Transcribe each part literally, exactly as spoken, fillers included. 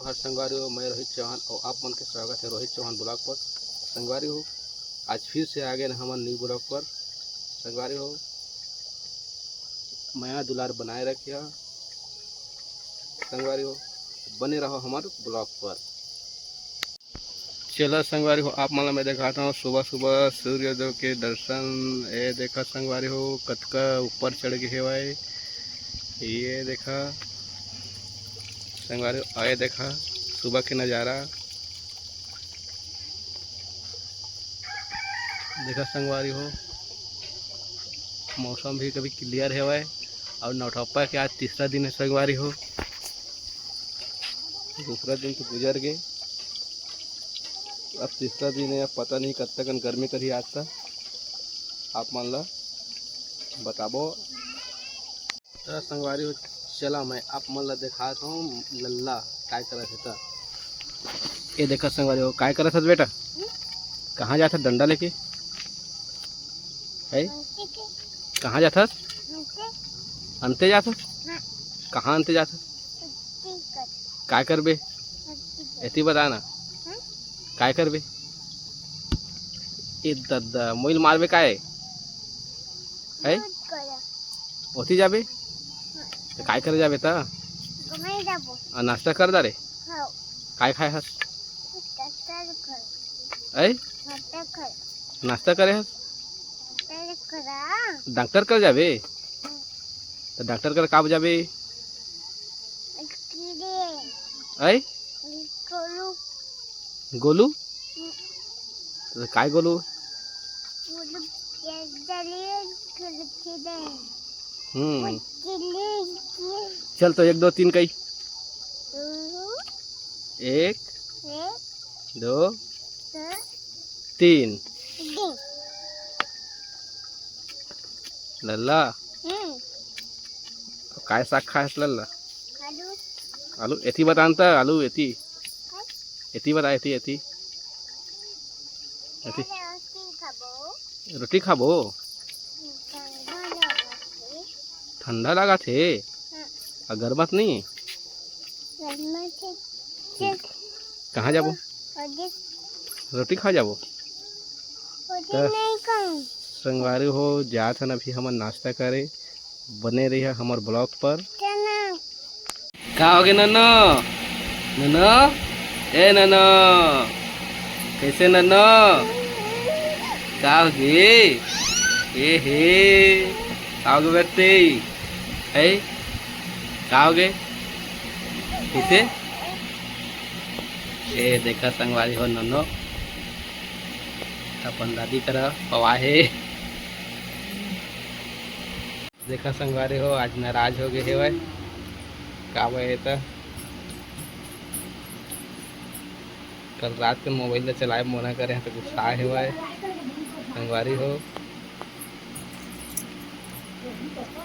हर संगवारी हो, मैं रोहित चौहान और आप मन के स्वागत है रोहित चौहान ब्लॉग पर। संगवारी हो, आज फिर से आ गए हमन न्यू ब्लॉग पर। संगवारी हो, मया दुलार बनाए रखिया। संगवारी हो, बने रहो हमर ब्लॉग पर। चलो संगवारी हो, आप मन ला मैं दिखाता हूँ सुबह सुबह सूर्योदय के दर्शन। ए देखा संगवारी हो, कतका ऊपर चढ़ गए हेवय। ये देखा संगवारी हो, आए देखा सुबह के नज़ारा। देखा संगवारी हो, मौसम भी कभी क्लियर हेवय और नौठप्पा के आज तीसरा दिन है संगवारी हो। दूसरा दिन तो गुजर गए, अब तीसरा दिन है। अब पता नहीं कब तक गर्मी करही आज तक, आप मन ला बताबो। तो संगवारी हो, चला मैं आप मन ला दिखात हूँ लल्ला काय करत है। त ये देखा संगवारी हो, काय करत हस बेटा? कहाँ जात हस डंडा लेके? है, कहाँ जात हस? अंते जात हस? कहाँ अंते जात हस? काय करबे? एती बता ना। काय करबे? ए दद्दा, मोइल मारबे काय? है? ओती जाबे? तो काय करे जाबे त? आ, नाश्ता कर डारे? काय खाए हस? ऐ, नाश्ता करे हस? डॉक्टर कर जाबे? तो डॉक्टर कर काब जाबे? ऐ, गोलू। तो काय गोलू? हम्म। चल तो एक दो तीन कही। एक, दो, तीन। लल्ला, काय साग खायस लल्ला? आलू। एती बता न त, आलू एती। एती बता, एती, एती। एती। रोटी खाबो। ठंडा लागत हे। आ गरमत नहीं? कहाँ जाबो? रोटी खा जाबो। त संगवारी हो, जात हन अभी हमन नाश्ता करे। बने रहिया हमर ब्लॉग पर। का होगे नन्नो? नन्नो? ए नन्नो, कैसे नन्नो? का होगे? ए हे, का होगे बेटे? है? का होगे? कैसे? ए देखा संगवारी हो नन्नो, अपन दादी करा पवा हे। देखा संगवारी हो, आज नाराज हो गए हेवय। काबर हे त कल रात के मोबाइल ला चलाए मना करे हे त गुस्सा हेवय संगवारी हो।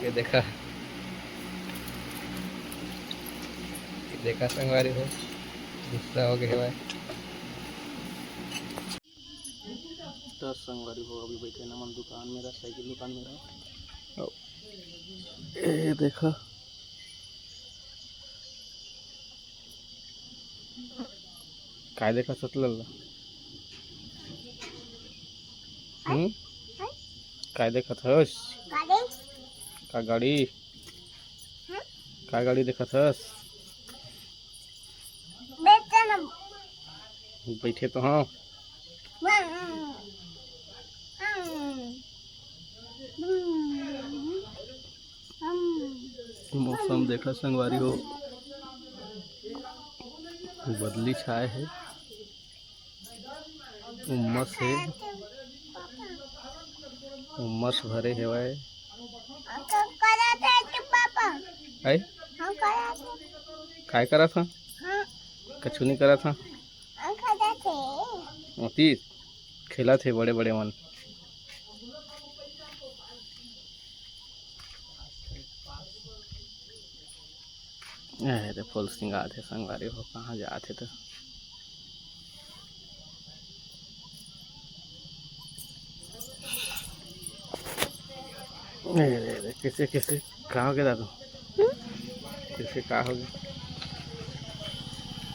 ये देखा, ये देखा संगवारी हो, गुस्सा हो गए हेवय। त संगवारी हो, अभी बैठे ना मन दुकान में रहा, साइकिल दुकान में रहा। ए देखा, काय देखा सतलल? हम्म? काय देखत हस? का गाड़ी? का गाड़ी देखत हस? बैठे तो हाँ। मौसम देखा संगवारी हो, बदली छाए हे, उमस हे, उमस भरे हेवय। आय? काय करत हस? कछु नहीं करत हस। ओती खेलत हे बड़े बड़े मन। अरे फूल सिंगात हे संगवारी हो, कहाँ जात हे त। अरे, अरे, कैसे, कैसे, का होगे दादू? कैसे, का होगे?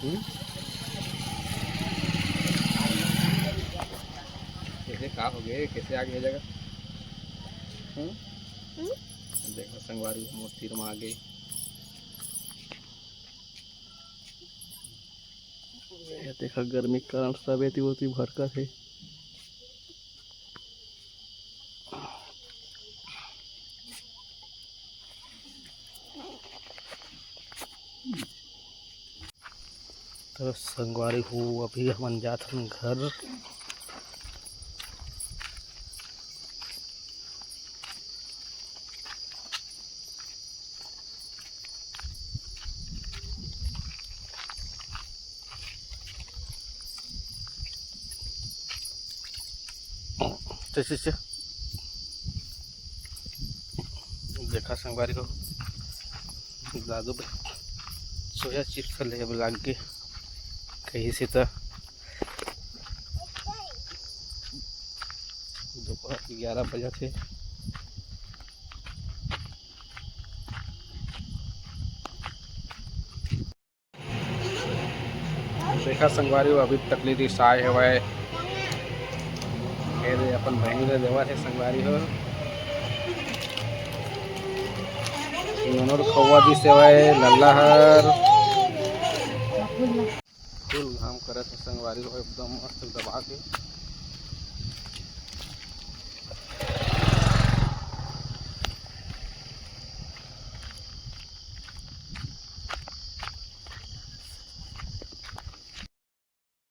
हम्म? कैसे का हो गए, कैसे आ गए जगह? हम्म? हम्म? देखो संगवारी, मोर तीर में आ गए। ये देखा, गर्मी के कारण सब एती ओती भरकत हे। तो संगवारी हो, अभी हमन जात हन घर। चल, चल, चल। देखा संगवारी हो, दादू सोया चिप्स ले लाग के कही से त दोपहर के ग्यारह बजत हे। देखा संगवारी हो, अभी तक ले रिसाए हवय। ए दे, अपन बहिनी ला देवत हे संगवारी हो। नोनोर खवा दिस हवय लल्ला हर। फुल घाम करत हे संगवारी हो, एकदम मस्त दबा के।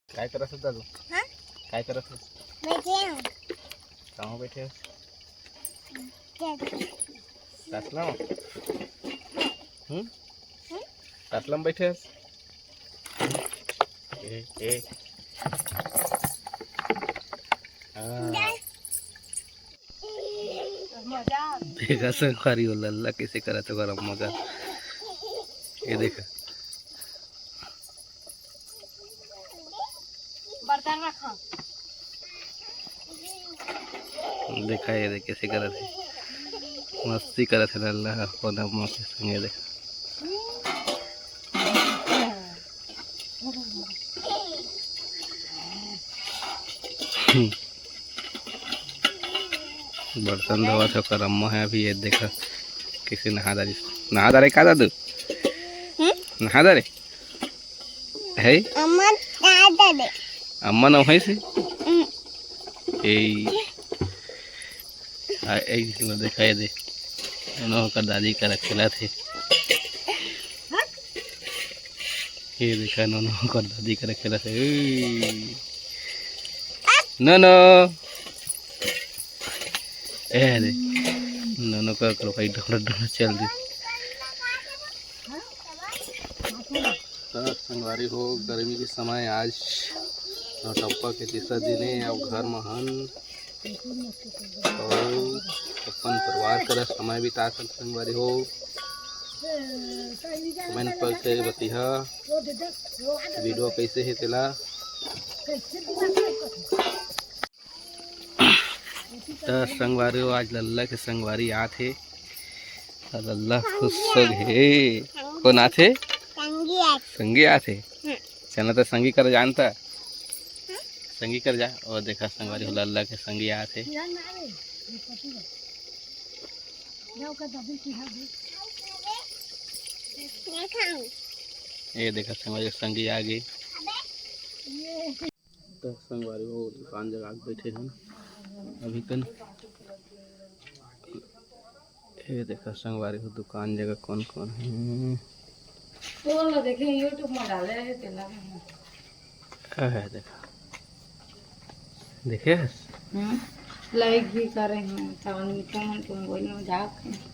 काय करत हस दादू? हाँ? काय करत हस? बैठे हूँ। कहाँ बैठे हस? क्या? तसला में? हम्म? हम्म? तसला में बैठे हस? ए, ए। हाँ। देखा संगवारी हो, लल्ला कैसे करत हे ओकर अम्मा का। ये देखा। बर्तन रखा। देखा, ये देख कैसे करत हे, मस्ती करत हे लल्ला ह अपन अम्मा के संगे। देखा। बर्तन धोवत हे ओकर अम्मा हे अभी। ये देखा कैसे नहा डारिस। नहा डारे का दादू? हम्म? नहा डारे? है? अम्मा नहा डारे। अम्मा नहाइस हे? हम्म। ए, आ, ए, इसमें दिखाई दे। नोनो ओकर दादी करा खेलत हे। ये देखा, नोनो ओकर दादी करा खेलत हे। ए। नोनो। ए दे। नोनो का ओकर भाई डोरा डोरा चल दे। त संगवारी हो, गर्मी के समय आज नौटप्पा के तीसरा दिन हे, अउ घर म हन अउ अपन परिवार करा समय बितात हन संगवारी हो। कमेंट करके बतिहा वीडियो कैसे हे तेला। त संगवारी हो, आज लल्ला के संगवारी आत हे। त लल्ला खुश हो गे। कोन आत हे? संगी आत हे। संगी आत हे। हम्म। चला त संगी कर जानता। हम्म। संगी कर जा। ओ देखा संगवारी हो, लल्ला के संगी आत हे। ये देखा संगवारी, संगी आ गे। त संगवारी हो, दुकान जगा के बैठे हन अभी कन। ये देखा संगवारी हो, दुकान जगा कौन कौन हे। कौन ला देखे, YouTube में डाले हे तेला। अहे देखा, देखे हस? हम्म, लाइक भी करे हैं, तवन मित्र मन के मोबाइल में जाके।